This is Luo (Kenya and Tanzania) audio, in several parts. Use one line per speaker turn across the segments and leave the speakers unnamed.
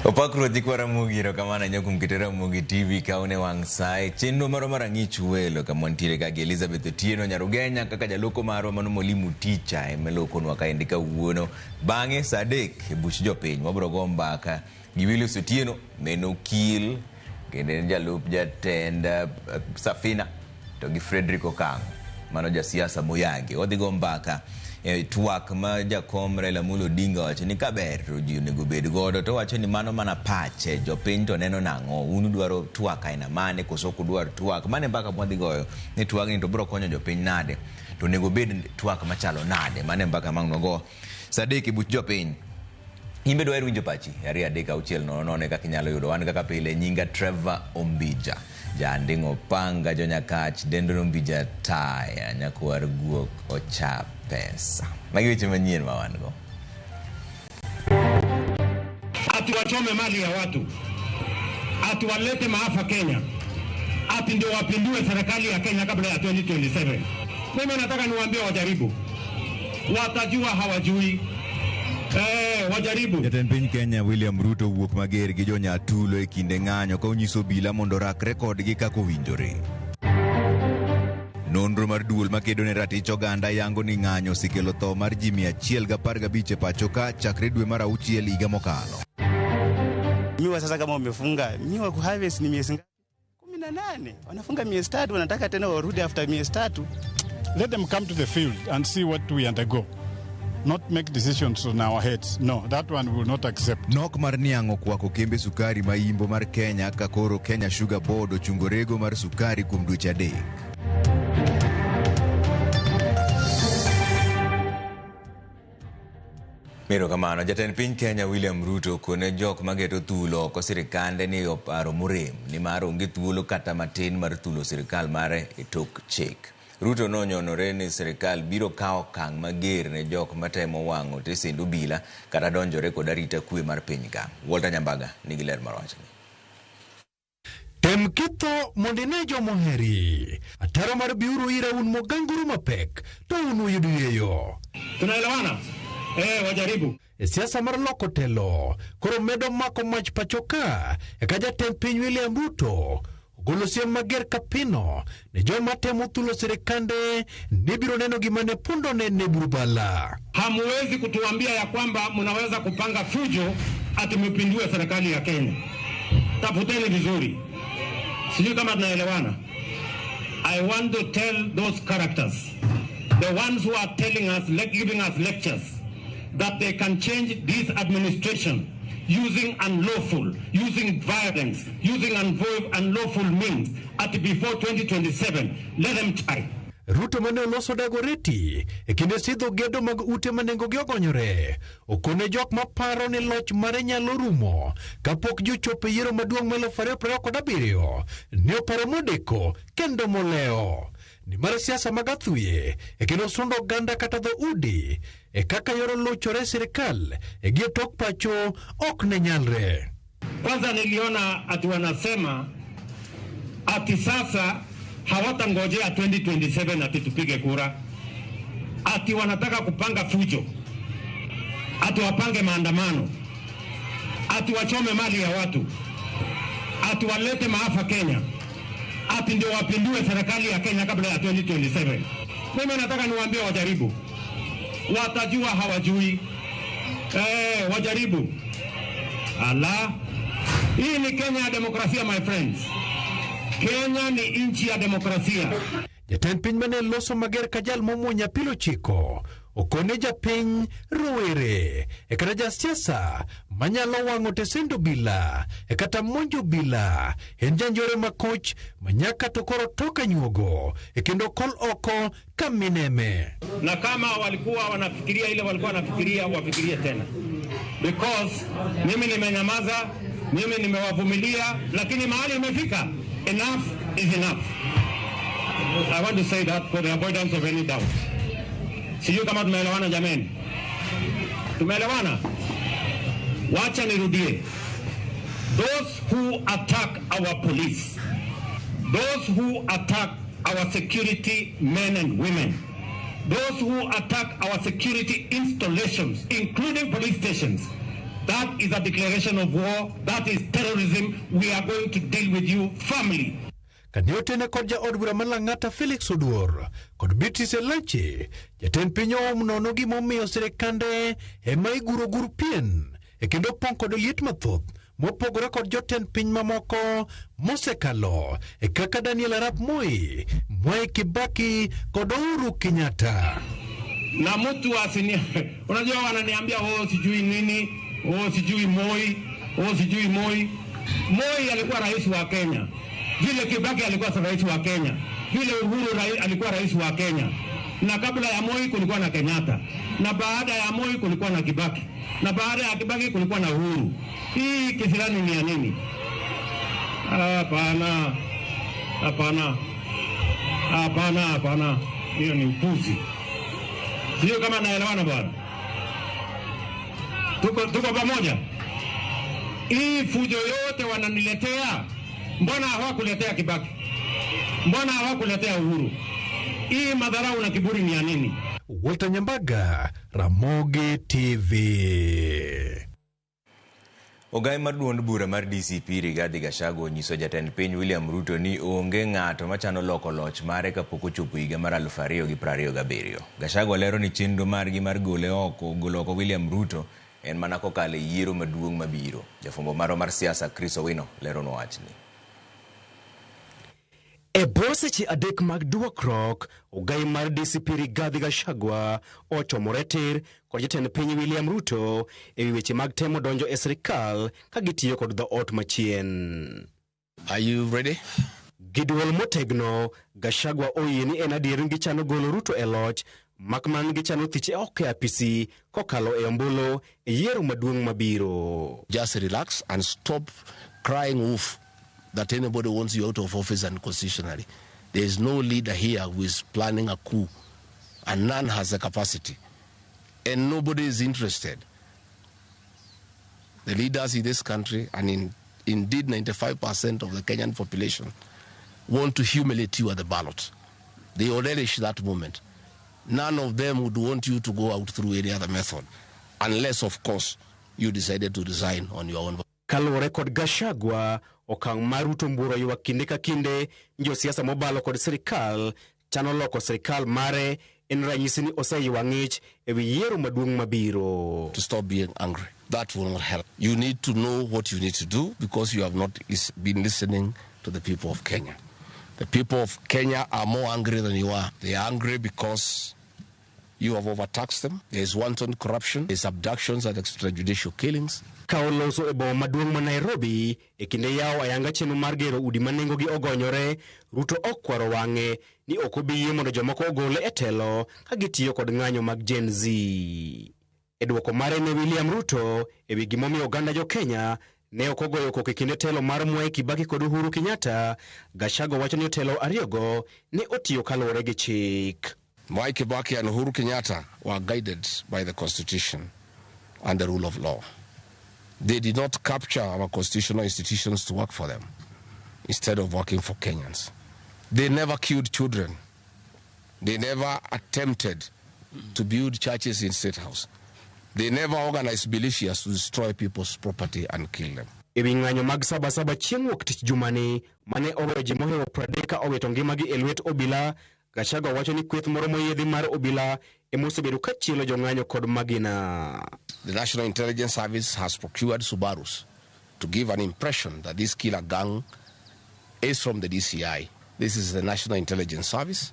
Opakruoth nyikwa Ramogi, erokamano ahinya kuom keto Ramogi TV kaone wang' sa e chenro marwa mar ang'ich welo kama wantiere ka gi Elizabeth Otieno Nyarugenya kaka jaloko marwa mano mwalimu ticha ema lokonwa kaendi kawuono. Bang'e sa 3 e buch jopiny wabiro go mbaka gi Willis Otieno ma en okil kendo en jalup jatend Safina to gi Frederick Okang'o mano jasiasa moyangi. Wadhi go mbaka e twak ma jakom Raila Amolo Odinga wacho ni kaber to ji onego bed godo to owacho ni mano mana pache jopiny to neno nang'o un udwaro twak aina mane koso ok udwar twak mane mbaka mwadhi goyo ni twagni to biro konyo jopiny nade to onego bed twak machalo nade mane mbaka ma ang' wago sa 3 e buch jopiny. In be dwaher winjo pachi 2 3 6 0 0 kaka inyalo yudo wan kaka pile nyinga Trevor Ombija janding'o panga jonyakach dendo Ombija taya nyakwar guok ocha pesa. Magi weche manyien ma wan go.
Ati wachome mali ya watu, ati walete maafa Kenya, ati ndio wapindue serikali ya Kenya kabla ya 2027. Mimi nataka niwaambie wajaribu, watajua hawajui. Wajaribu.
Jatend piny Kenya William Ruto wuok mager gi jonyatulo e kinde ng'anyo ka onyiso obila mondo orakre kodgi kaka owinjore. Nonro mar duol makedo ne ratich oganda yango ni ng'anyo osekelo tho mar ji 115 e pacho ka chakre dwe mar auchiel higa mokalo.
Miwa sasa kama wamefunga miwa kuharvest ni miezi ngapi? 18. Wanafunga miezi 3, wanataka tena warudi after miezi 3.
Let them come to the field and see what we undergo. Not make decisions on our heads. No, that one we will not accept.
Nok mar niang' okwako kembe sukari ma imbo mar Kenya ka koro Kenya Sugar Board ochungo rego mar sukari kuom dweche 3. Erokamano. Jatend piny Kenya William Ruto okone jok mageto thulo oko sirikande ni oparo morem nimar onge thuolo kata matin mar thulo sirikal mare e tok chik. Ruto nonyonore ni sirikal biro kawo okang' mager ne jok matemo wang'o tesend obila kata donjore kod arita kwe mar piny ka. Walter Nyambaga nigi ler mar wachni.
Tem kitho mondo ine jomoheri. Ataro mar biuru ira un moganguru mapek to un uyud yweyo.
Tunaelewana? Wajaribu.
E siasa mar loko telo koro medo mako mach pacho ka eka jatend piny William Ruto ogolo siem mager kapino ne joma temo thulo sirikande ni biro neno gima ne pondo ne ne burubala.
Hamuwezi kutuambia ya kwamba mnaweza kupanga fujo ati mpindue serikali ya Kenya. Tafuteni vizuri. Sijui kama tunaelewana. I want to tell those characters, the ones who are telling us, giving us lectures, that they can change this administration using unlawful, using violence, using unlawful means at before 2027. Let them try.
Ruto mane oloso Dagoretti e kinde sidho gedo mag ute ma nengogi ogonyore okone jok maparo ni loch mare nyalo rumo kapok jochopo e yiero maduong' mar 2027 ne oparo modeko kendo molewo nimar siasa mag athuye e kendo sundo oganda kata dho udi e kaka yoro lochore sirikal e gi e tok pacho ok ne nyalre.
Kwanza niliona ati wanasema ati sasa hawatangojea 2027 ati tupige kura, ati wanataka kupanga fujo, ati wapange maandamano, ati wachome mali ya watu, ati walete maafa Kenya, ati ndio wapindue serikali ya Kenya kabla ya 2027. Mimi nataka niwaambie wajaribu, watajua hawajui. Wajaribu. Ala, hii ni Kenya ya demokrasia my friends. Kenya ni nchi ya demokrasia.
Jatend piny mane loso mager ka jal momuonyo apilo chiko okone japiny rowere e kata jasiasa manyalo wang'o tesend obila e kata monjo obila en janjore makoch manyaka to koro toka nyuogo e kendo kol oko ka mineme.
Na kama walikuwa wanafikiria ile walikuwa wanafikiria wafikirie tena, because mimi nimenyamaza, mimi nimewavumilia, lakini mahali imefika, enough is enough. I want to say that for the avoidance of any doubt. Sijui kama tumeelewana jameni. Tumeelewana? Wacha nirudie. Those who attack our police, those who attack our security men and women, those who attack our security installations, including police stations, That is a declaration of war. That is terrorism. We are going to deal with you firmly.
Kane otene kod jaod bura ma Lang'ata Felix Oduor kod Beatrice Elachi, jatend piny oum nono gimomiyo sirikande ema iguro gur pien e kendo pong' kod liet mathoth mopogore kod jotend piny mamoko mosekalo e kaka Daniel Arap Moi, Mwai Kibaki kod Uhuru Kenyatta.
Na mtu asini, unajua wananiambia oh, sijui nini, oh, sijui Moi, oh, sijui Moi. Moi alikuwa rais wa Kenya, vile Kibaki alikuwa rais wa Kenya, vile Uhuru alikuwa rais wa Kenya, na kabla ya Moi kulikuwa na Kenyatta, na baada ya Moi kulikuwa na Kibaki, na baada ya Kibaki kulikuwa na Uhuru. Hii kisirani ni ya nini? Hapana, hapana, hapana, hapana, hiyo ni upuzi. Sio kama naelewana bwana? Tuko pamoja. Hii fujo yote wananiletea, mbona hawakuletea Kibaki? Mbona hawakuletea Uhuru? Hii madharau na kiburi ni ya nini?
Walter Nyambaga, Ramogi TV.
Ogai mar duond bura mar DCP Rigathi Gachagua onyiso jatend piny William Ruto ni onge ng'ato machano loko loch mare kapok ochopo higa mar 2027. Gachagua lero ni chenro margi mar gole oko golo oko William Ruto en mana kokalo e yiero maduong' mabiro. Jafwambo marwa mar siasa Chris Owino leronwa wachni.
E bwo seche adek mag duokruok, ogai mar DCP Rigathi Gachagua ochomore tir kod jatend piny William Ruto ewi weche mag temo donjo e sirikal ka gitiyo kod dhoot machien.
Are you ready?
Gi duol motegno, Gachagua oyie ni en adier ni gichano golo Ruto e loch mak mana ni gichano thiche oko e apisi kokalo e ombulu e yiero maduong' mabiro.
Just relax and stop crying wolf that anybody wants you out of office unconstitutionally. There is no leader here who is planning a coup, and none has the capacity. And nobody is interested. The leaders in this country, and indeed 95% of the Kenyan population, want to humiliate you at the ballot. They relish that moment. None of them would want you to go out through any other method, unless, of course, you decided to resign on your own.
Kaluwore kod Gachagua, okang' mar Ruto mburo ywak kinde ka kinde ni josiasa mobalo kod sirikal chano loko sirikal mare en ranyisi ni oseywa ng'ich ewi yiero maduong' mabiro.
To stop being angry. That will not help. You need to know what you need to do because you have not been listening to the people of Kenya. The people of Kenya are more angry than you are. They are angry because you have overtaxed them. There is wanton corruption. There is abductions and extrajudicial killings.
Ka oloso e boma maduong' ma Nairobi e kinde yawo ayanga chenro mar gero udi ma nengogi ogonyore, Ruto okwaro wang'e ni ok obi yie mondo jomoko ogole e telo ka gitiyo kod ng'anyo mag Gen Z. E dwoko mare ne William Ruto ewi gimomiyo oganda jo Kenya ne ok ogoyo koko e kinde telo mar Mwai Kibaki kod Uhuru Kenyatta, Gachagua wacho ni jotelo ariyogo ne otiyo kaluwore gi chik.
Mwai Kibaki and Uhuru Kenyatta were guided by the Constitution and the rule of law. They did not capture our constitutional institutions to work for them instead of working for Kenyans. They never killed children. They never attempted to build churches in State House. They never organized militias to destroy people's property and kill them.
Ewi ng'anyo mag Sabasaba chieng' wuok tich jumani mane oweyo ji mohewo 30 ka owito ngimagi e lwet obila, Gachagua wacho ni kweth moro moyiedhi mar obila ema osebedo ka chielo jong'anyo kod magina.
The National Intelligence Service has procured Subarus to give an impression that this killer gang is from the DCI. This is the National Intelligence Service.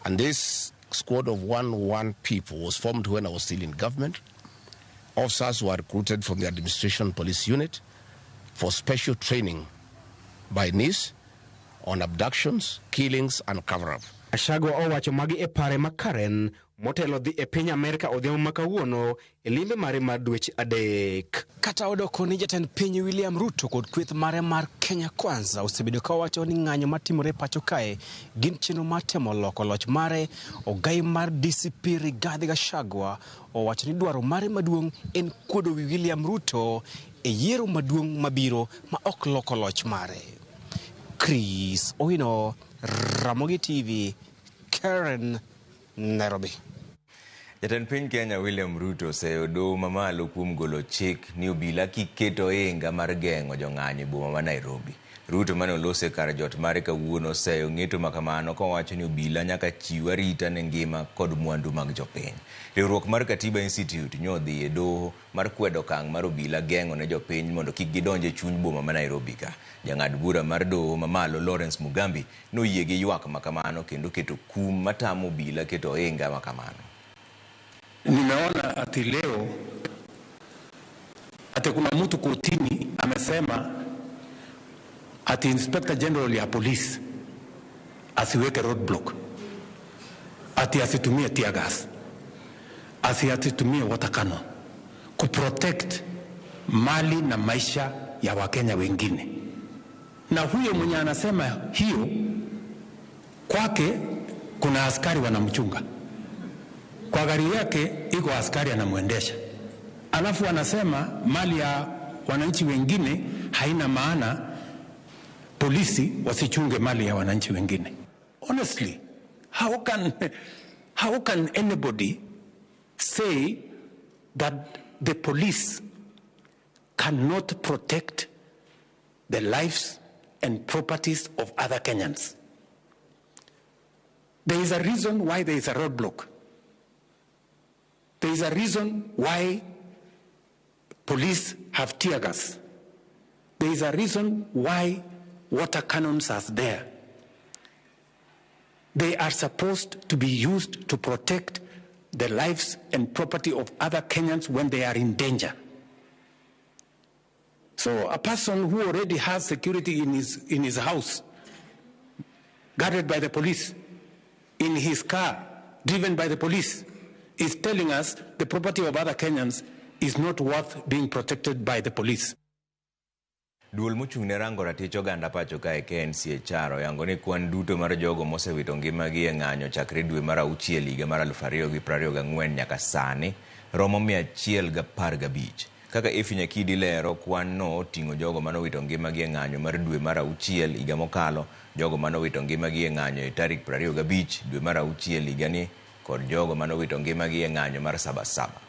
And this squad of 1-1 people was formed when I was still in government. Officers were recruited from the Administration Police Unit for special training by NIS on abductions, killings, and cover-up.
Gachagua owacho magi e pare ma Karen motelo dhi e piny Amerka odhiambo ma kawuono e limbe mare mar dweche adek. Kata odoko ni jatend piny William Ruto kod kweth mare mar Kenya Kwanza osebedo ka wacho ni ng'anyo matimore pacho kae gin chenro mar temo loko loch mare, ogai mar DCP Rigathi Gachagua owacho ni dwaro mare maduong' en kuodo wi William Ruto e yiero maduong' mabiro ma ok loko loch mare. Chris Owino, Ramogi TV, Karen, Nairobi.
Jatend piny Kenya William Ruto oseyo doho mamalo kuom golo chik ni obila kik ket ohinga mar geng'o jong'anyo e boma ma Nairobi. Ruto mane oloso e kar jot mare kawuono oseyo ng'eto makamano kowacho ni obila nyaka chiw arita ne ngima kod mwandu mag jopiny. Riwruok mar Katiba Institute nyodhi e doho mar kwedo okang' mar obila geng'o ne jopiny mondo kik gidonj e chuny boma ma Nairobi ka. Jang'ad bura mar doho mamalo Lawrence Mugambi noyie gi ywak makamano kendo keto kum matamo obila keto ohinga makamano.
Nimeona ati leo ati kuna mtu kotini amesema ati Inspector General ya polisi asiweke roadblock, ati asitumie tear gas, asitumie water cannon kuprotect mali na maisha ya Wakenya wengine. Na huyo mwenye anasema hiyo, kwake kuna askari wanamchunga, kwa gari yake iko askari anamwendesha, alafu anasema mali ya wananchi wengine haina maana, polisi wasichunge mali ya wananchi wengine. Honestly, how can anybody say that the police cannot protect the lives and properties of other Kenyans? There is a reason why there is a roadblock. There is a reason why police have tear gas. There is a reason why water cannons are there. They are supposed to be used to protect the lives and property of other Kenyans when they are in danger. So a person who already has security in his house, guarded by the police, in his car, driven by the police, is telling us the property of other Kenyans is not worth being protected by the police.
Duol mochung' ne rango ratich oganda pacho kae KNCHR oyango ni kwan duto mar jogo mosewito ngimagi e ng'anyo chakre dwe mar auchiel higa mar 2024 nyaka sani romo 115. Kaka Effie Nyakidi lero, kwan no oting'o jogo manowito ngimagi e ng'anyo mar dwe mar auchiel higa mokalo, jogo manowito ngimagi e ng'anyo e tarik 25 dwe mar auchiel higani kod jogo manowito ngimagi e ng'anyo mar Sabasaba.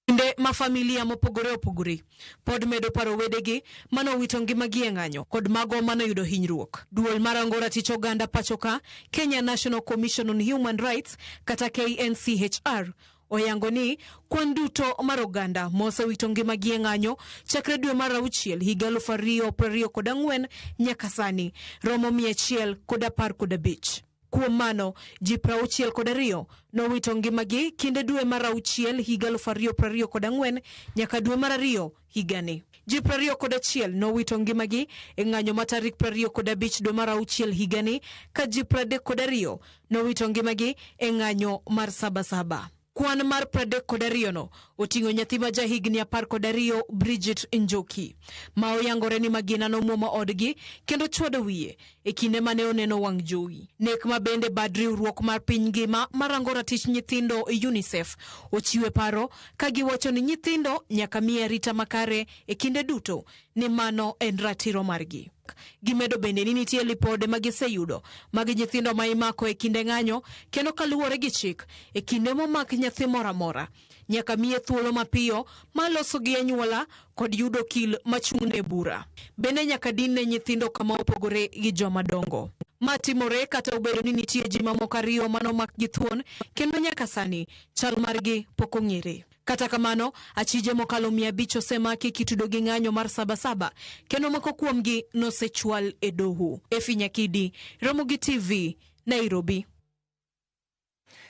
Kinde ma familia mopogore opogore pod medo paro wedegi manowito ngimagi e ng'anyo kod mago manoyudo hinyruok. Duol marango ratich oganda pacho ka, Kenya National Commission on Human Rights kata KNCHR, oyango ni kwan duto mar oganda mosewito ngimagi e ng'anyo chakre dwe mar auchiel higa 2024 nyaka sani romo 115. Kuom mano, ji 62 nowito ngimagi kinde dwe mar auchiel higa 2024 nyaka dwe mar ariyo higani. Ji 21 nowito ngimagi e ng'anyo ma tarik 25 dwe mar auchiel higani, ka ji 32 nowito ngimagi e ng'anyo mar Sabasaba. Kwan mar 32 no oting'o nyathi ma jahigni 12, Bridget Njoki, ma oyangore ni magina nomuomo odgi kendo chwado wiye e kinde mane oneno wang' jowi. Nek ma bende bad riwruok mar piny ngima marango ratich nyithindo UNICEF ochiwe paro ka giwacho ni nyithindo nyaka miye arita makare e kinde duto, ni mano en ratiro margi. Gimedo bende ni nitie lipode ma giseyudo mag nyithindo ma imako e kinde ng'anyo, kendo kaluwore gi chik, e kinde momak nyathi moro amora nyaka miye thuolo mapiyo mar loso gi anyuola kod yudo okil machung'ne bura. Bende nyaka din ne nyithindo kama opogore gi joma dongo. Ma timore kata obedo ni nitie ji mamoko ariyo manomak gi thuon kendo nyaka sani chal margi pok ong'ere. Kata kamano, achije mokalo 500 osemaki kitudo gi ng'anyo mar Sabasaba, kendo moko kuomgi nosechwal e doho. Efi Nyakidi, Ramogi TV, Nairobi.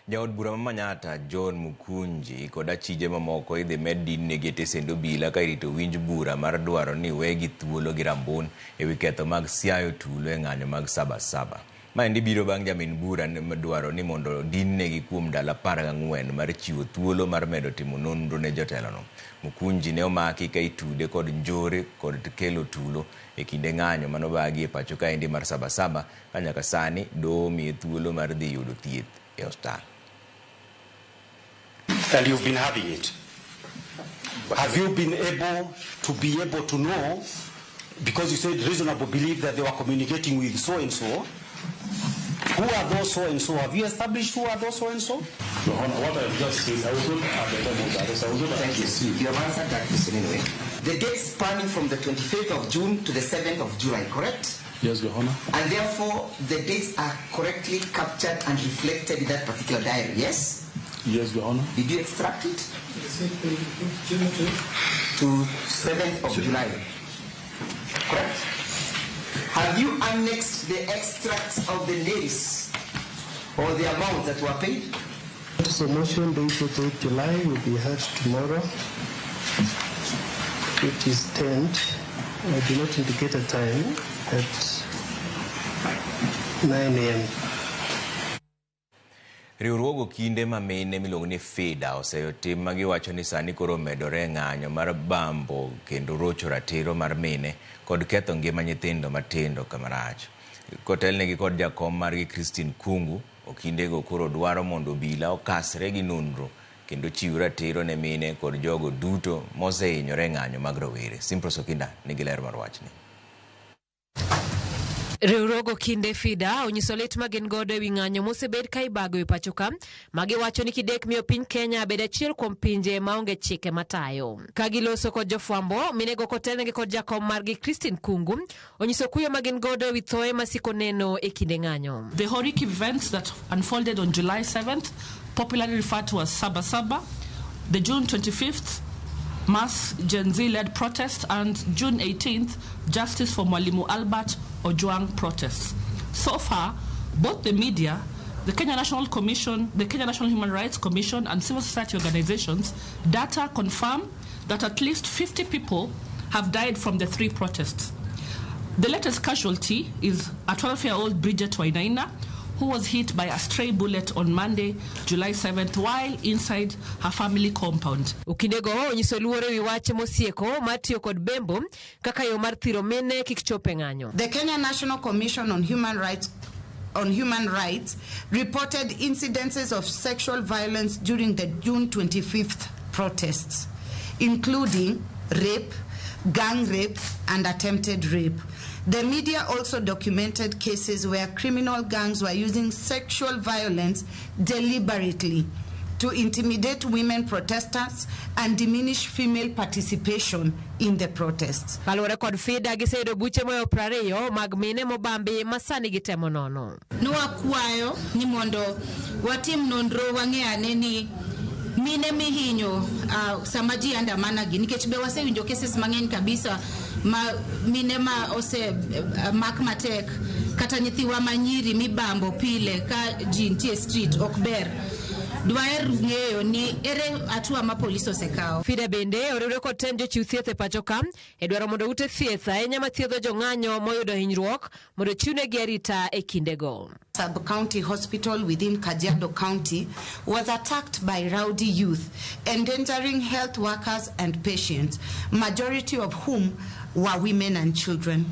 Jaod bura ma Manyatta John Mukunji kod achije mamoko idhi med din negi e tesend obila ka irito winj bura mar dwaro ni wegi thuolo gi rambun ewi ketho mag siayo tulo e ng'anyo mag Sabasaba. Maendi biro bang' jamin bura dwaro ni mondo din negi kuom ndalo 14 mar chiwo thuolo mar medo timo nonro ne jotelono. Mukunji ne omaki ka itude kod njore kod kelo tulo e kinde ng'anyo manobagi e pacho kaendi mar Sabasaba, ka nyaka sani doho miye thuolo mar dhi yudo thieth e osiptal.
And you've been having it. Have you been able to be able to know, because you said reasonable belief that they were communicating with so and so, Who are those so and so? Have you established who are those so and so?
Your Honor, what I have just said, I was not at the time of the arrest. I was not at
Thank
the
you.
scene.
You have answered that question anyway. The dates spanning from the 25th of June to the 7th of July, correct?
Yes, Your Honor.
And therefore, the dates are correctly captured and reflected in that particular diary, yes?
Yes, Your Honor.
Did you extract it? To 7th of July. Correct? Have you annexed the extracts of the names or the amounts that were paid?
So motion dated 8 July will be heard tomorrow, which is 10th. I do not indicate a time at 9 a.m.
Riwruogo kinde ma mine miluongo ni FIDA oseyo tim ma giwacho ni sani koro omedore e ng'anyo mar bambo kendo rocho ratiro mar mine kod ketho ngima nyithindo matindo kamarach. Kotelnegi kod jakom margi Christine Kungu, okindego koro dwaro mondo obila okasre gi nonro kendo chiw ratiro ne mine kod jogo duto mosehinyore e ng'anyo mag rowere. Simpros Okinda nigi ler mar wachni.
Riwruogo kinde FIDA onyiso lit ma gin godo ewi ng'anyo mosebed ka ibago e pacho ka, ma giwacho ni kidek miyo piny Kenya bedo achiel kuom pinje maonge chike matayo. Ka giloso kod jofwambo, minego kotelnegi kod jakom margi Christine Kungu onyiso kuyo ma gin godo ewi thoe masiko neno e kinde ng'anyo.
The horrific events that unfolded on July 7th, popularly referred to as Saba Saba, the June 25th mass Gen Z-led protest, and June 18th Justice for Mwalimu Albert Ojwang protests. So far, both the media, the Kenya National Commission, the Kenya National Human Rights Commission, and civil society organizations, data confirm that at least 50 people have died from the three protests. The latest casualty is a 12-year-old Bridget Wainaina, who was hit by a stray bullet on Monday, July 7th, while inside her family compound.
Okindego onyiso luoro ewi wach mosieko mar tiyo kod bembo kaka yo mar thiro mine kik chop e ng'anyo.
The Kenya National Commission on Human Rights reported incidences of sexual violence during the June 25th protests, including rape, gang rape, and attempted rape. The media also documented cases where criminal gangs were using sexual violence deliberately to intimidate women protesters and diminish female participation in the protests.
Kaluwore kod FIDA giseyudo buche moyo 20 mag mine mobambi ma sani gitemo nono.
Nwakwayo ni mondo watim nonro wang'e ane ni mine mihinyo sama ji andamana gi, nikech be wasewinjo cases mang'eny kabisa ma mine ma ose mak matek kata nyithiwa manyiri mibambo pile ka ji nitie street ok ber. Dwaher ng'eyo ni ere hatua ma polis osekawo.
FIDA bende oriwre kod tend jochiw thieth e pacho ka e dwaro mondo ute thieth ahinya mathiedho jong'anyo moyudo hinyruok mondo chiwnegi arita e kindego.
Sub-county hospital within Kajiado County was attacked by rowdy youth, endangering health workers and patients, majority of whom were women and children.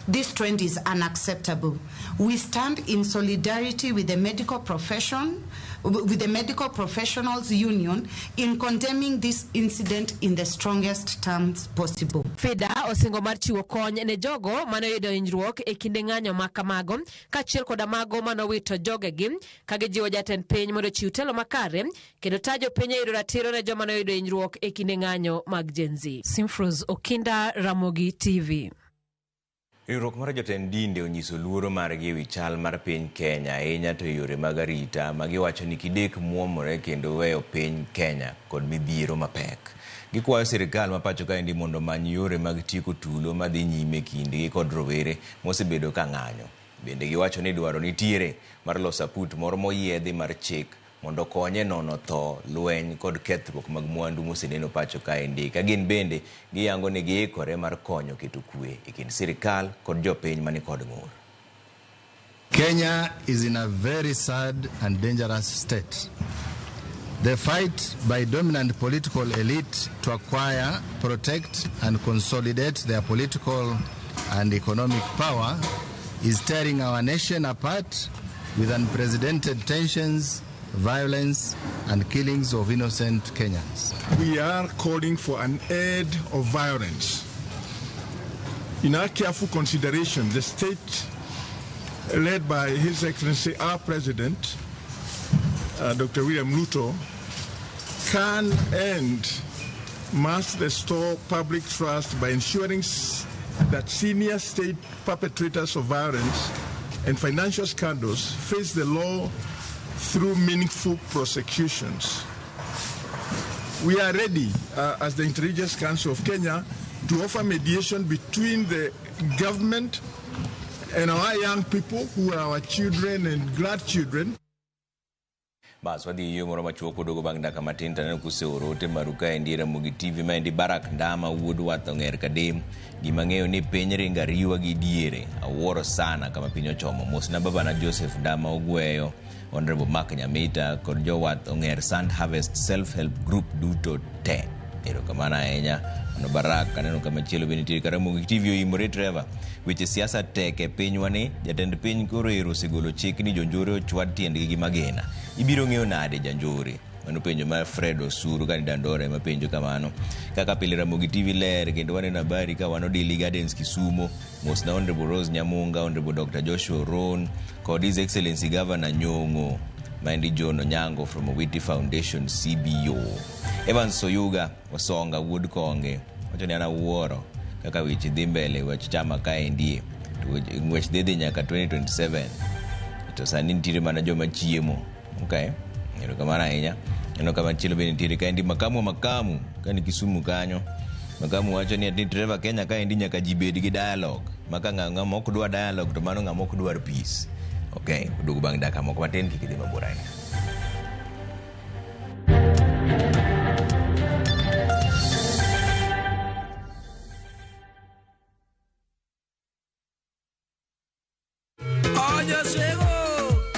This trend is unacceptable. We stand in solidarity with the medical profession, with the Medical Professionals Union in condemning this incident in the strongest terms possible.
FIDA osingo mar chiwo kony ne jogo mane oyudo hinyruok e kinde ng'anyo ma kamago kaachiel koda mago manowito jogegi ka gijiwo jatend piny mondo ochiw telo makare kendo tajo piny e yudo ratiro ne joma noyudo hinyruok e kinde ng'anyo mag Gen Z. Simfros Okinda, Ramogi TV.
Riwruok mar jotend dinde onyiso luoro margi ewi chal mar piny Kenya ahinya to yore mag arita ma giwacho ni kidek muomore kendo weyo piny Kenya kod midhiero mapek. Gikwayo sirikal ma pacho kaendi mondo omany yore mag tieko tulo madhi nyime kindgi kod rowere mosebedo ka ng'anyo. Bende giwacho ni dwaro nitiere mar loso aput moro moyiedhi mar chik mondo okonye nono tho, lweny kod kethruok mag mwandu moseneno pacho kaendi. Ka gin bende giyango ni giikore mar konyo keto kwe e kind sirikal kod jopiny mani kod ng'ur.
Kenya is in a very sad and dangerous state. The fight by dominant political elite to acquire, protect and consolidate their political and economic power is tearing our nation apart with unprecedented tensions, violence and killings of innocent Kenyans.
We are calling for an end of violence. In our careful consideration, the state led by His Excellency our President, Dr. William Ruto, can and must restore public trust by ensuring that senior state perpetrators of violence and financial scandals face the law through meaningful prosecutions. We are ready, as the Intelligence Council of Kenya, to offer mediation between the government and our young people, who are our children and grandchildren.
Bas wadhi yo moro machuok odogo bang' dakika matin to aneno kuseoro ote maru kaendi e Ramogi TV. Maendi Barak Ndama wuod Wath Ong'er Kadem. Gima ang'eyo ni piny ringo ariwa gi diere. Awuoro sana kama piny ochomo. Mosna babana Joseph Ndama Ogweyo, Honorable Mark Nyamita kod jowath Ong'er Sand Harvest Self Help Group duto te. Erokamano ahinya. Mano Barak. Aneno kamachielo be nitie Ramogi TV oimore. Trevor. Weche siasa tek e pinywa ni. Jatend piny koro ero osegolo chik ni jonjore ochwad tiendgi gi magina. Ibiro ng'eyo nade janjore? Mano penjo mar Fred Osuru kani Dandora ema penjo kamano. Kaka pile Ramogi TV ler kendo waneno habari ka wan Odili Gardens Kisumo. Mosna Honorable Rose Nyamunga, Honorable Dr. Joshua Ron kod His Excellency Governor Nyong'o. Maendi John Onyango from Owiti Foundation CBO. Evans Soyuga Osonga wuod Konge wacho ni an awuoro kaka weche dhi mbele wach chama kaendi to ng'wech dhi dhi nyaka 2027 to sani nitiere mana joma chiemo. Okay, erokamano ahinya. Aneno kamachielo be nitiere kaendi makamu makamu kani Kisumu kanyo. Makamu wacho ni ati Trevor Kenya kaendi nyaka ji bed gi dialogue. Maka ng'ama ok dwa dialogue to mano ng'ama ok dwar peace. Okay, oduogo bang' dakika moko matin, kik idhi mabor ahinya.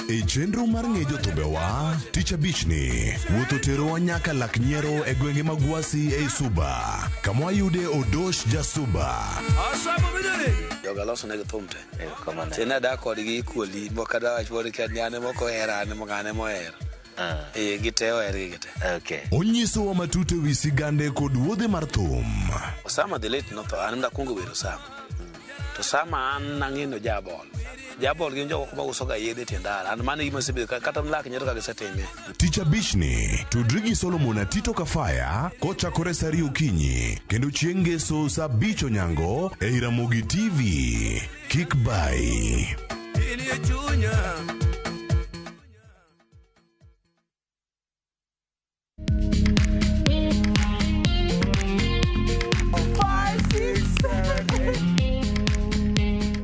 E chenro mar ng'e jothumbewa, tich abichni, wuoth oterowa nyaka lak nyiero e gwenge mag Gwasi ei Suba, kama wayude Odosh Jasuba.
Joga loso negi thum te. Chien adak kodgi equally, moko dawach pod kia ni an ema ok ohera, an ema an ema ohero. Eh, gite ohergi gite.
Okay. Onyisowa matut e wi sigande kod wuodhe mar thum.
Osama the late notho, an nakwongo wero Osama. To Osama an nang'e ni ojabol. Jabol gin jok ma uso ga yedhe e tie ndara. An mano e gima asebedo kata lak nyiero ka gisetime.
Tich abichni, tudri gi Solomon Atito Kafaya kochakore sa ariyo okinyi kendo chieng' ngeso sa abich onyango ei Ramogi TV. Kik bai.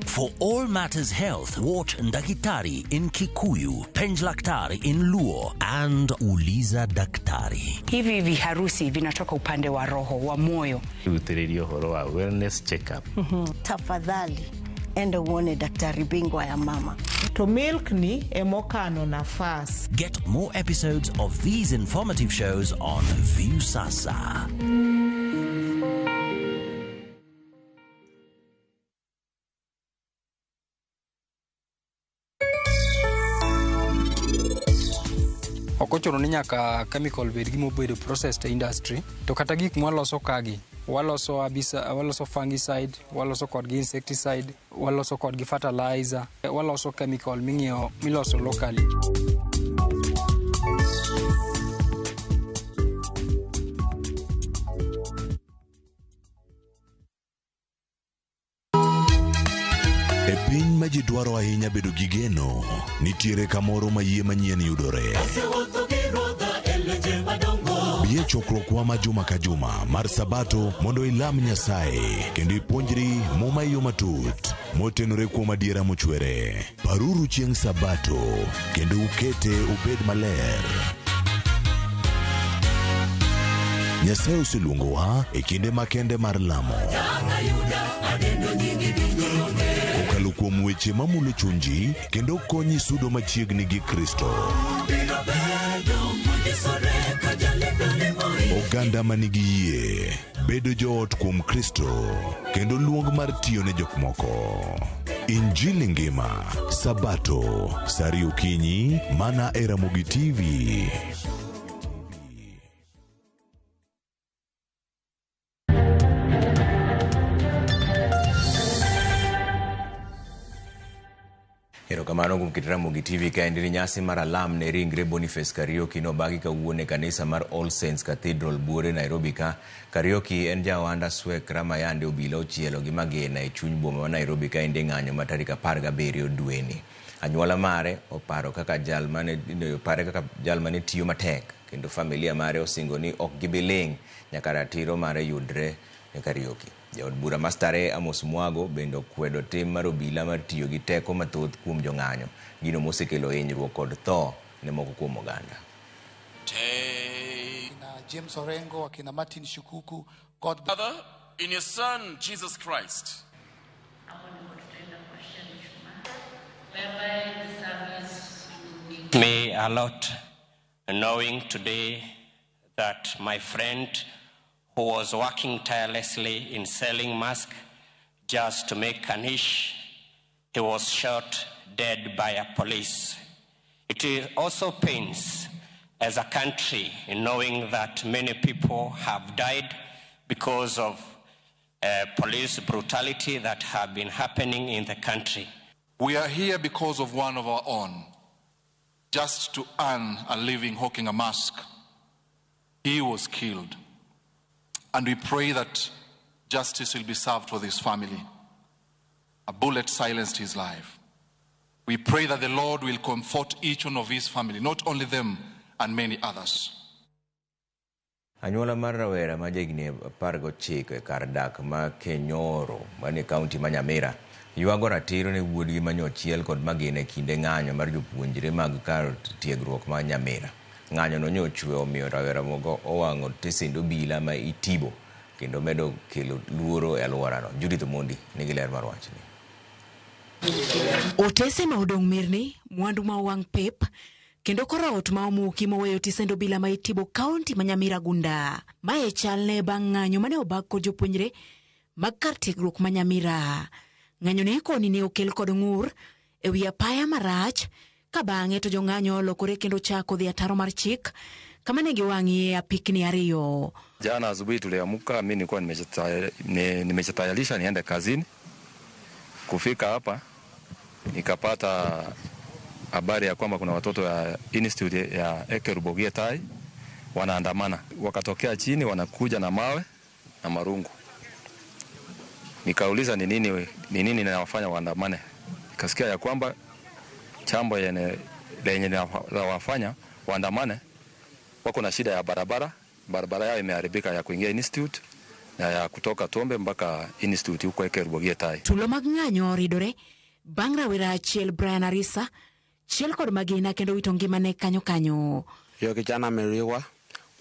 For all matters health, watch Ndakitari in Kikuyu, Penjlaktari in Luo, and Uliza Daktari.
Hivi viharusi vinatoka upande wa roho wa moyo.
Rutĩrĩria ũhoro wa wellness check-up.
Tafadhali enda uone daktari bingwa ya mama.
To milk ni emokano nafas.
Get more episodes of these informative shows on Viusasa.
Ok ochuno ni nyaka chemical bed gima obedo processed e industry, to kata gik mwaloso kagi, waloso abisa, waloso fungicide, waloso kodgi insecticide, waloso kodgi fertilizer, waloso chemical ming'iewo miloso locally.
E piny ma ji dwaro ahinya bedo gi geno, nitiere kamoro ma yie manyien yudore. Bi e chokruokwa ma juma ka juma mar Sabato mondo ilam Nyasaye kendo ipuonjri Muma e yo matut motenore kuom adiera mochwere. Paruru chieng' Sabato kendo ukete obed maler. Nyasaye oseluongowa e kinde makende mar lamo. Kokalo kuom weche mamulo chunji kendo konyi sudo machiegni gi Kristo. Oganda manigi yie, bedo joot kuom Kristo, kendo luong mar tiyo ne jok moko. Injili ngima, Sabato, saa ariyo okinyi, mana e Ramogi TV.
Erokamano kuom kit Ramogi TV kaendi ni nyasi mar alam ne ringre Boniface Kariuki nobagi kawuono e kanisa mar All Saints Cathedral Buore Nairobi ka. Kariuki en ja ohand Aswek mayande obila ochielo gi magina e chuny boma ma Nairobi kaendi e ng'anyo ma tarik 17 dweni. Anyuola mare oparo kaka jal mane pare kaka jal mane tiyo matek kendo familia mare osingo ni ok gibi ling' nyaka ratiro mare yudre ne Kariuki. Jaod bura ma Starehe Amos Mwago bende okwedo tim mar obila mar tiyo gi teko mathoth kuom jong'anyo, gino mosekelo hinyruok kod tho ne moko kuom oganda.
Akina James Orengo, akina Martin Shukuku, God
Father, in your Son, Jesus Christ.
Me a lot knowing today that my friend who was working tirelessly in selling masks just to make a niche, he was shot dead by a police. It is also pains as a country in knowing that many people have died because of police brutality that have been happening in the country.
We are here because of one of our own, just to earn a living hawking a mask. He was killed. And we pray that justice will be served for this family. A bullet silenced his life. We pray that the Lord will comfort each one of his family, not only them and many others.
Anyuola mar rawera ma jahigni 19 e kar dak ma Kenyoro manie kaunti ma Nyamira ywago ratiro ne wuodgi manyochiel kod magina e kinde ng'anyo mar jopuonjre mag kar tiegruok ma Nyamira. Ng'anyo no nyochwe omiyo rawera moko owang'o tesend obila ma Itibo kendo medo kelo luoro e alworano. Judith Omondi nigi ler mar wachni.
Otese ma odong' mirni, mwandu ma owang' pep, kendo kor ot ma omuki moweyo tisend obila ma Itibo kaunti ma Nyamira gunda. Mae chalne bang' ng'anyo mane obag kod jopuonjre mag kar tiegruok ma Nyamira. Ng'anyo ne koni ne okel kod ng'ur e wi apaya marach ka bang'e to jong'anyo olokore kendo chako dhi ataro mar chik kama ne giwang'ie apikni ariyo.
Jana asubuhi tuliamka, mimi nilikuwa nimeshatayarisha niende kazini. Kufika hapa nikapata habari ya kwamba kuna watoto ya institute ya Ekerubogie Tai wanaandamana. Wakatokea chini wanakuja na mawe na marungu. Nikauliza ni nini inawafanya waandamane. Nikasikia ya kwamba chambo lenye wafanya waandamane wako na shida ya barabara. Barabara yao imeharibika ya kuingia institute na ya kutoka Tombe mpaka institute huko Ekerubogie Tai.
Tulo mag ng'anyo oridore bang' rawera achiel Brian Arisa chiel kod magina kendo wito ngimane kanyo kanyo.
Hiyo kijana ameuliwa,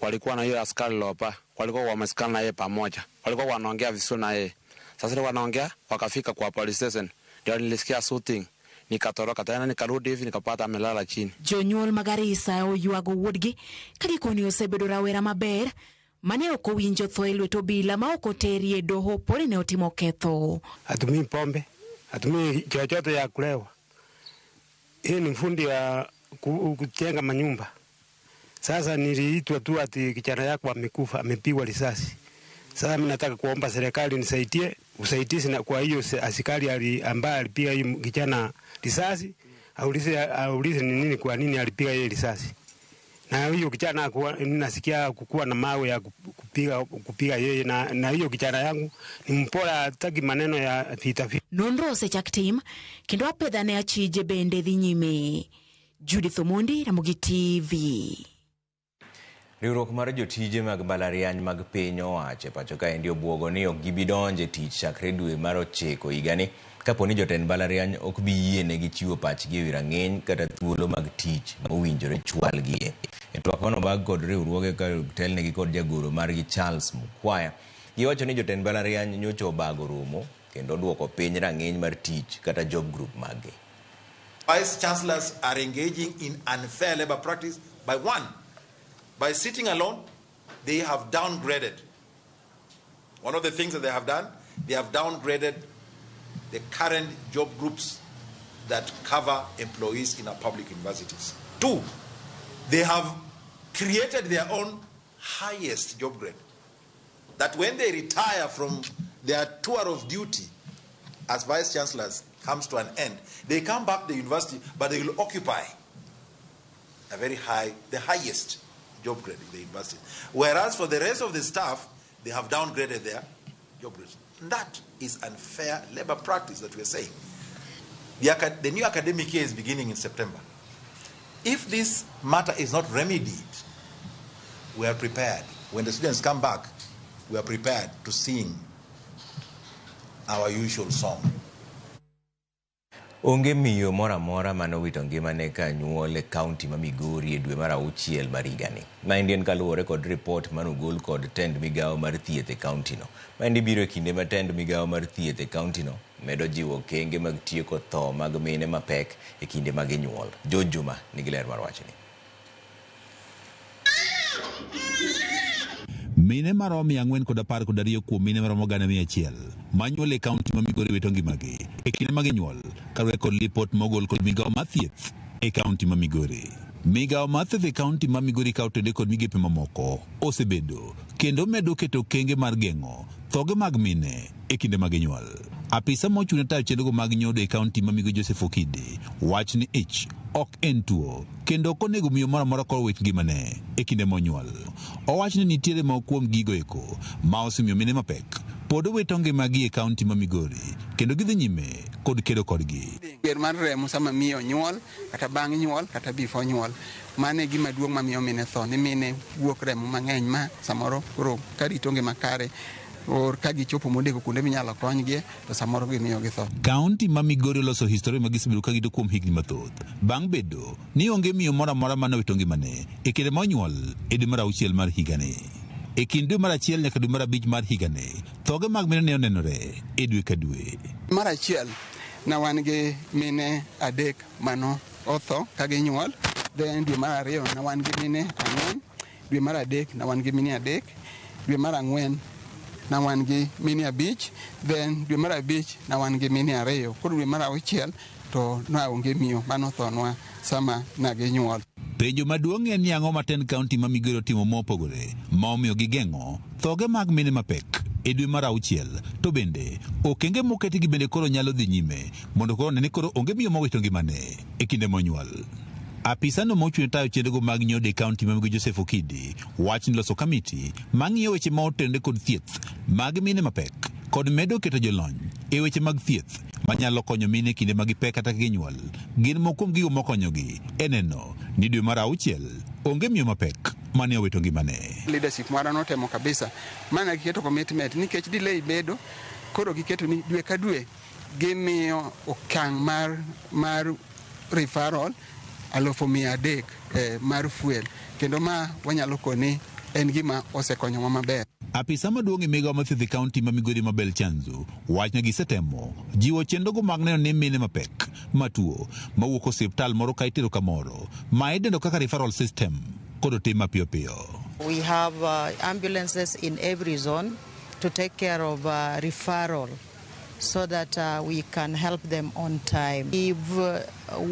walikuwa na hiyo askari lopa, walikuwa wamesikana na yeye pamoja, walikuwa wanaongea vizuri na yeye. Sasa wanaongea wakafika kwa police station, ndio nilisikia shooting. Nikatoroka tena nikarudi hivi nikapata amelala chini.
Jonyuol mag Arisa oywago wuodgi ka gikoni osebedo rawera maber mane ok owinjo tho e lwet obila ma ok oteri e doho poni ne otimo ketho.
Hatumii pombe, hatumii chochote ya kulewa. Hii ni fundi ya kujenga manyumba. Sasa niliitwa tu ati kijana yako amekufa, amepigwa risasi. Sasa mimi nataka kuomba serikali nisaidie, usaidizi na kwa hiyo askari ambaye alipiga hiyo kijana risasi, aulize ni nini, kwa nini alipiga yeye risasi. Na hiyo kijana nasikia kukua na mawe ya kupiga yeye, na hiyo kijana yangu ni mpora, hataki maneno ya vita.
Nonro osechak tim kendo apedha ne achije bende dhi nyime. Judith Omondi, Ramogi TV.
Riwruok mar jotije mag mbalariany mag piny owacho e pacho kaendi obwogo ni ok gibi donjo e tich chakre dwe mar 9 higani kapo ni jotend mbalariany ok bi yienegi chiwo pachgi ewi rang'iny kata thuolo mag tich mowinjore chwalgie. E twak manobag kod riwruoge ka otelnegi kod jagoro margi Charles Mukwaya, giwacho ni jotend mbalariany nyocha obago romo kendo duoko piny rang'iny mar tich kata job group maggi.
Vice chancellors are engaging in unfair labor practice by one. By sitting alone, they have downgraded. One of the things that they have done, they have downgraded the current job groups that cover employees in our public universities. 2, they have created their own highest job grade. That when they retire from their tour of duty as vice chancellors, comes to an end, they come back to the university, but they will occupy a very high, the highest job grade in the university. Whereas for the rest of the staff, they have downgraded their job grades. That is unfair labor practice that we are saying. The new academic year is beginning in September. If this matter is not remedied, we are prepared. When the students come back, we are prepared to sing our usual song.
Onge miyo moro amora mane owito ngimane ka nyuol e kaunti ma Migori e dwe mar auchiel mar higani. Maendi en kaluwore kod ripot mane ogol kod tend migawo mar thieth e kaunti no. Maendi biro e kinde ma tend migawo mar thieth e kaunti no medo jiwo okenge mag tieko tho mag mine mapek e kinde ma ginyuol. George Juma nigi ler mar wachni.
Mine maromo 412 kuom mine maromo 100,000 manyuol e kaunti ma Migori wito ngimagi e kinde ma ginyuol kaluwore kod lipot mogol kod migawo mar thieth e kaunti ma Migori. Migawo mar thieth e kaunti ma Migori ka otende kod migepe mamoko osebedo kendo medo keto okenge mar geng'o thoge mag mine e kinde ma ginyuol. Apisa mochung' ne tayo chenrogo mag nyodo e kaunti ma Migori Joseph Okidi wach ni ich ok en tuo kendo ok onego miyo moro amora koro wit ngimane e kinde monyuol. Owach ni nitiere moko kuom gigo eko ma osemiyo mine mapek pod owito ngimagi e kaunti ma Migori kendo gidhi nyime kod kedo kodgi.
Ger mar remo sama miyo nyuol kata bang' nyuol kata before nyuol, mano e gima duong' mamiyo mine tho, ni mine wuok remo mang'eny ma samoro koro ka rito ngima kare or ka gichopo modeko kuonde minyalo konygie to samoro gimiyo githo.
Kaunti ma Migori oloso historia ma gisebedo ka girito kuom higni mathoth bang' bedo ni onge miyo moro amora mane owito ngimane e kinde monyuol e dwe mar auchiel mar higani. E kind dwe mar achiel nyaka dwe mar abich mar higani, thoge mag mine ne onenore e dwe ka dwe.
Mar achiel na wan gi mine 3 mano otho ka ginyuol, then dwe mar ariyo na wan gi mine 4, dwe mar adek na wan gi mine 3, dwe mar 4 na wan gi mine 5, then dwe mar 5 na wan gi mine 2. Koro dwe mar 6 to na onge miyo mano thonwa sama na ginyuol.
Penjo maduong' en ni ang'o ma tend kaunti ma Migori otimo mopogore ma omiyo gigeng'o thoge mag mine mapek e dwe mar 6, to bende okenge moketgi bende koro nyalo dhi nyime mondo koro ne ni koro onge miyo mowito ngimane e kinde monyuol. Apisano mochung' ne tayo chenrogo mag nyodo e kaunti ma Migori Joseph Okidi wach ni loso kamiti mang'iyo weche ma otenore kod thieth mag mine mapek kod medo keto jolony e weche mag thieth manyalo konyo mine kinde ma gipek kata ginyuol gin moko kuom gigo mokonyogi e neno ni dwe mar 6 onge miyo mapek mane owito ngimane.
Leadership mara notemo kabisa mana giketo commitment nikech delay bedo, koro giketo ni dwe ka dwe gimiyo okang' mar referral 300,000 mar fuel, kendo ma wanyalo koni en gima osekonyowa maber.
Apisa maduong' e migawo mar thieth e kaunti ma Migori Mabel Chanzu wach ni gisetemo jiwo chenrogo mag neno ni mine mapek matuo mawuok osiptal moro ka itero kamoro ma idendo kaka referral system kod otim mapiyo piyo.
We have ambulances in every zone to take care of referral so that we can help them on time. We've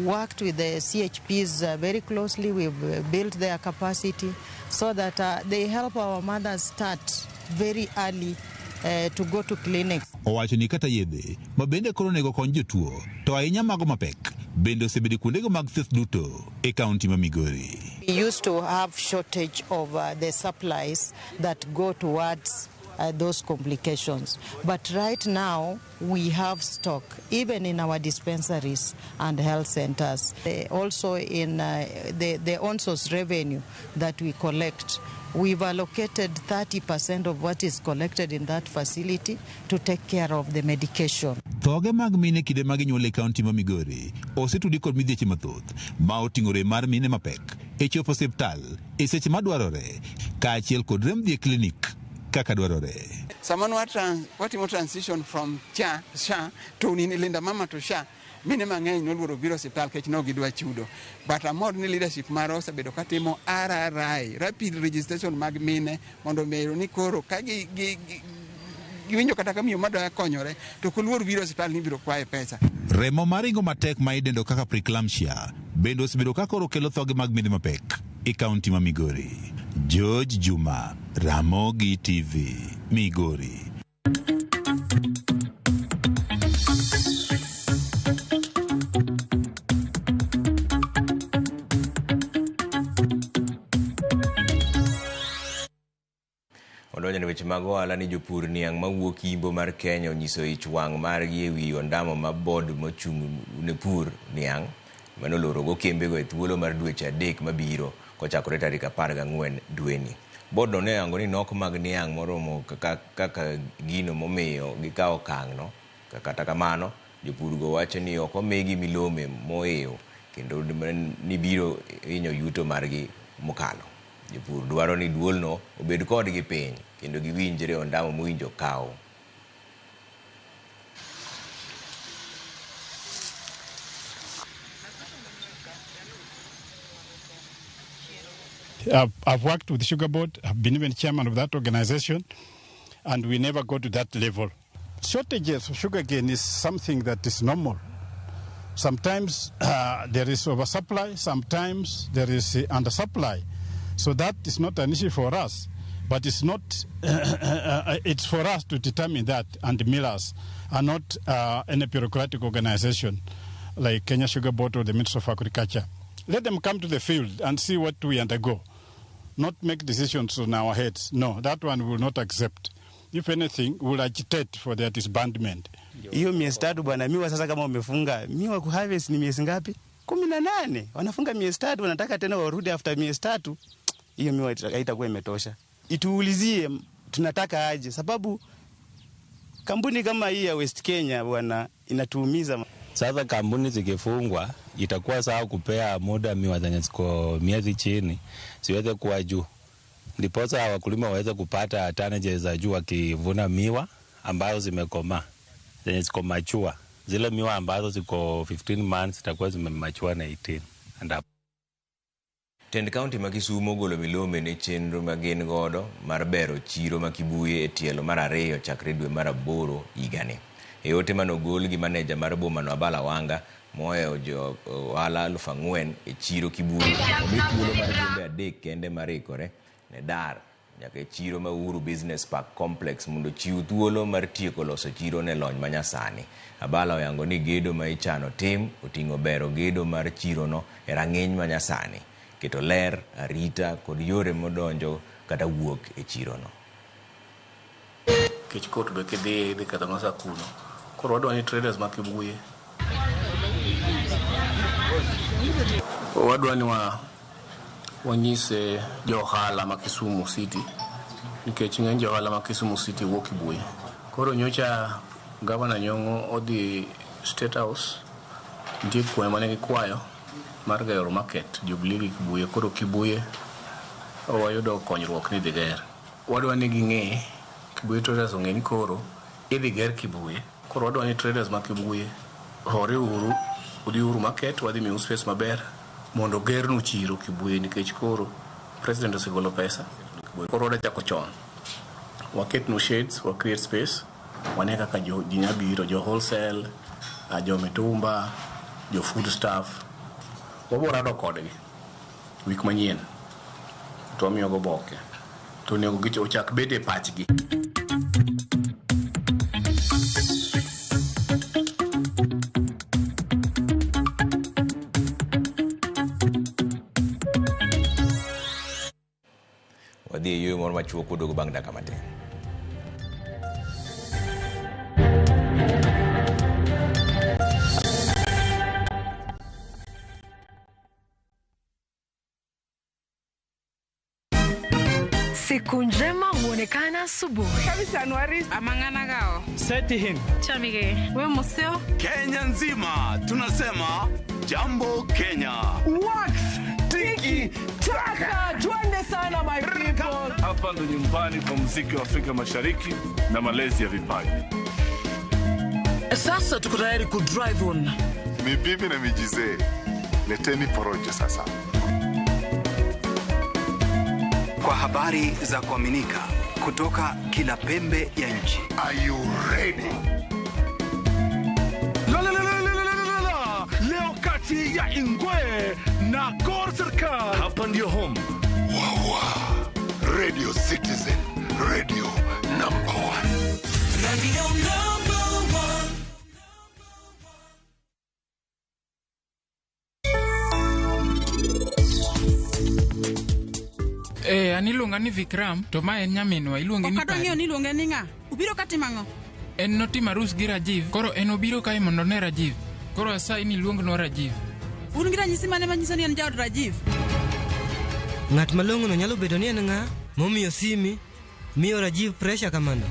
worked with the CHPs very closely. We've built their capacity so that they help our mothers start very early to go to clinics.
Owacho ni kata yedhe ma bende koro onego kony jotuo to ahinya mago mapek bende osebedo kuondego mag thieth duto e kaunti ma Migori.
We used to have shortage of the supplies that go towards those complications. But right now, we have stock, even in our dispensaries and health centers. Also in the on-source revenue that we collect, we've allocated 30% of what is collected in that facility to take care of the medication.
Thoge mag mine kinde mag nyuol e kaunti ma Migori osetudi kod midhieche mathoth ma oting'o rem mar mine mapek e chopo osiptal e seche madwarore kaachiel kod rem dhi e klinik kaka dwarore.
Sama watimo transition from cha sha to Linda Mama to sha, mine mang'eny noluoro biro osiptal nikech ne gidwa chudo. But amor ni leadership marwa osebedo katimo RRI, rapid registration mag mine, mondo omedo ni koro ka giwinjo kata ka miyo madwa konyore to koluor biro osiptal ni biro kwaye pesa.
Remo maringo matek ma idendo kaka preeclampsia bende osebedo ka koro kelo thoge mag mine mapek e kaunti ma Migori. George Juma, Ramogi TV, Migori.
weche mag ohala ni jopur niang' mawuok Imbo mar Kenya onyiso ich wang' margi ewi ondamo ma board mochung' ne pur niang' manolorogo kembego e thuolo mar dweche 3 mabiro kochakore tarik 14 dweni. Board no ne oyango ni nok mag niang' moromo kaka gino momiyo gikawo okang'no. Kata kamano, jopurgo wacho ni ok omigi milome moewo kendo ni biro hinyo yuto margi mokalo. Jopur dwaro ni duolno obed kodgi piny kendo giwinjre ondamo mowinjo kaw.
I've worked with Sugar Board, I've been even chairman of that organization, and we never go to that level. Shortages of sugarcane is something that is normal. Sometimes there is oversupply, sometimes there is undersupply. So that is not an issue for us, but it's not. It's for us to determine that, and the millers are not any bureaucratic organization like Kenya Sugar Board or the Ministry of Agriculture. Let them come to the field and see what we undergo, not make decisions on our heads. No, that one we will not accept. If anything, we will agitate for their disbandment.
Hiyo miezi 3 bwana, miwa sasa kama umefunga miwa kuharvest ni miezi ngapi? 18. Wanafunga miezi 3, wanataka tena warudi after miezi 3. Hiyo miwa haitakuwa imetosha. Ituulizie tunataka aje, sababu kampuni kama hii ya West Kenya bwana inatuumiza.
Sasa kampuni zikifungwa itakuwa sawa kupea muda miwa zenye ziko miezi chini siweze kuwa juu, ndiposa wakulima waweze kupata tonnage za juu wakivuna miwa ambazo zimekomaa, zenye ziko mature. Zile miwa ambazo ziko 15 months zitakuwa zimemachua na 18 and up.
Tend kaunti ma Kisumu ogolo milome ne chenro ma gin godo mar bero chiro ma Kibuye e tielo mar 2 chakre dwe mar 8 higani. E ote manogol gi maneja mar boma no Abala Wanga mohewo jo ohala 4,000 e chiro Kibuye omi thuolo mar jumbe 3 kende mar ikore ne dar nyaka e chiro ma Uhuru Business Park Complex mondo chiw thuolo mar tieko loso chiro ne lony manyasani. Abala oyango ni gedo ma ichano tim oting'o bero gedo mar chirono e rang'iny manyasani, keto ler, arita kod yore modonjo kata wuok e chirono.
Kech kot be kidhi idhi ketho masa kuno. Koro wadwa ni traders ma Kibuye wadwa ni wanyise jo ohala ma Kisumu City, nikech ng'eny jo ohala ma Kisumu City wuok Kibuye. Koro nyocha Gavana Nyong'o odhi State House, nitie kwayo mane gikwayo mar gero market Jubilee gi Kibuye. Koro Kibuye wayudo konyruok ni idhi ger. Wadwa ni ging'e Kibuye traders ong'e ni koro idhi ger Kibuye. Koro wadwa ni traders ma Kibuye hore uru, udhi uru market, wadhi miu space maber mondo gernu chiro Kibuye, nikech koro president osegolo pesa. Koro wadwa chako chon, waketnu shades, wa create space, wane kaka ji nya biro, jo wholesale, jo mitumba, jo food staff. Wabiro rado kodgi wik manyien to wamiyogo oboke to onego ochak bede e pachgi.
Wadhi e yueyo moro machuok waduogo bang' dakika matin.
Siku njema huonekana asubuhi.
Kabisa Anuari amangana gao.
Seti him.
Chamige. We museo.
Kenya nzima tunasema jambo Kenya.
Wax tiki taka. Twende sana my people.
Hapa ndo nyumbani kwa muziki wa Afrika Mashariki na malezi ya vipaji.
Sasa tuko tayari ku drive on.
Mibibi na mijizee. Leteni porojo sasa.
Kwa habari za kuaminika kutoka kila pembe ya nchi.
Are you ready?
La la la la la la la. Leo kati ya Ingwe na Gor Serikal. Hapa ndio home.
Wawa. Radio Citizen, radio number 1.
Radio number 1.
An iluonga ni Vikram, to ma en nyaminwa iluonge ni
Ok adwa ng'eyo
Pari.
ni iluonge ni ng'a. Ubiro ka timo ang'o?
En notimo arus gi Rajiv, koro en obiro kae mondo one Rajiv. Koro asayi ni iluongnwa Rajiv.
Un gi ranyisi mane manyiso ni en jaod Rajiv?
Ng'at malong'ono nyalo bedo ni en ng'a momiyo Simi miyo Rajiv presha kamano?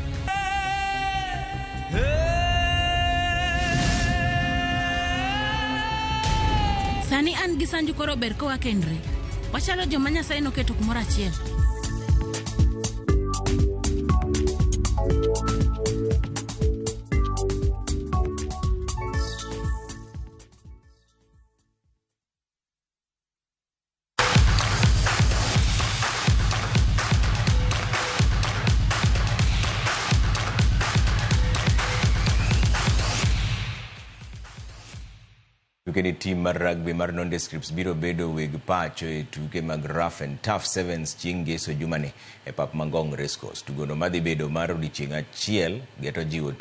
Sani an gi Sanju koro ber ka wakendre. Wachalo joma Nyasaye noketo kumoro achiel.
Tuke ni tim mar rugby mar Nondescripts biro bedo weg pacho e tuke mag Rough and Tough Sevens chieng' ngeso jumani e pap Mangong Racecourse. Tugono madhi bedo mar odiechieng' achiel geto jiwo